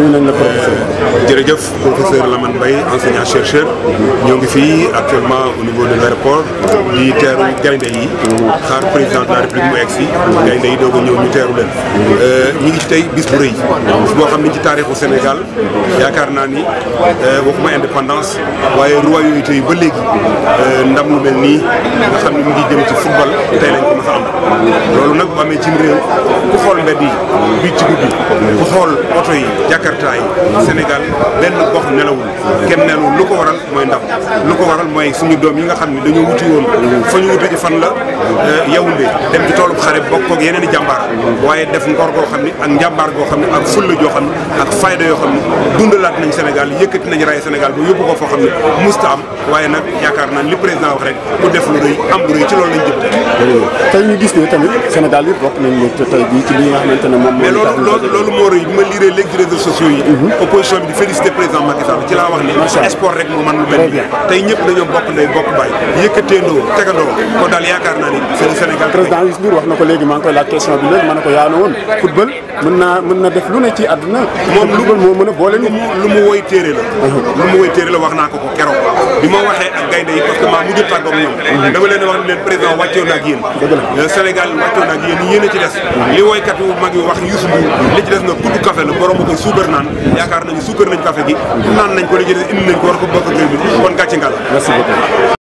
nuyu nañ la professeur. jërëjëf professeur Lamane Mbaye enseignant chercheur. ñoo ngi fii actuellement au niveau de l'aéroport di teeru gaynde yi. xaar président de la république mu egg si. gaynde yi doog a ñëw ñu teeru leen. ñi ngi ci tey bis bu rëy. bis boo xam ni ci taarixu Sénégal yaakaar naa ni waxuma indépendance waaye royauté yi ba léegi ndam lu mel nii nga xam ne mu ngi jëm ci football tey lañ ko mës a am. loolu nag bu amee cim réew ku xool mbedd yi bii ci guddi ku xool oto yi Jakarta yi Sénégal benn gox nelawul kenn nelawul lu ko waral mooy ndam lu ko waral mooy suñu doom yi nga xam ne dañoo wuti woon fa ñu wuti ci fan la Yaoundé dem ci toolu xare bokk ak yeneen i jàmbaar waaye def ngor goo xam ne ak njàmbaar goo xam ne ak fulla joo xam ne ak fayda yoo xam ne dundalaat nañ Sénégal yëkkati nañ raay Sénégal ba yóbbu ko foo xam ne musta am waaye nag yaakaar naa li président wax rek ku def lu rëy am lu rëy ci loolu lañ jëm. tey ñu gis ne tamit Sénégal yëpp bokk nañ ne tey jii ci li nga xamante ne moom mais loolu moo rëy bi ma liiree léegi ci réseaux sociaux yi opposition bi di féliciter président Macky Sall ci laa wax ni sport rek moo mën lu mel nii tey ñëpp dañoo bokk ndey bokk baay yëkkateendoo tegandoo kon daal yaakaar naa ni c'est le Sénégal. président Youssou Ndour wax na ko léegi maa ngi koy laaj question bi léegi ma ne ko yaa na woon football mën na def lu ne ci àdduna moom football moo mën a boole lu mu woy téere la lu mu woy téere la wax naa ko keroog bi ma waxee ak gaynde yi parce que maa mujj tàggoog ñoom dama leen wax ni leen président wàccoon na ak yéen Sénégal wàccoon na ak yéen a ci des li woykat yu mag yi wax Youssou Ndour li ci des nag kuddu café la borom a koy suukar naan yaakaar nañu suukar nañ café gi naan nañ ko li ci des indi nañ ko war ko bokk ak réew mi kon gàcce ngal. Merci beaucoup.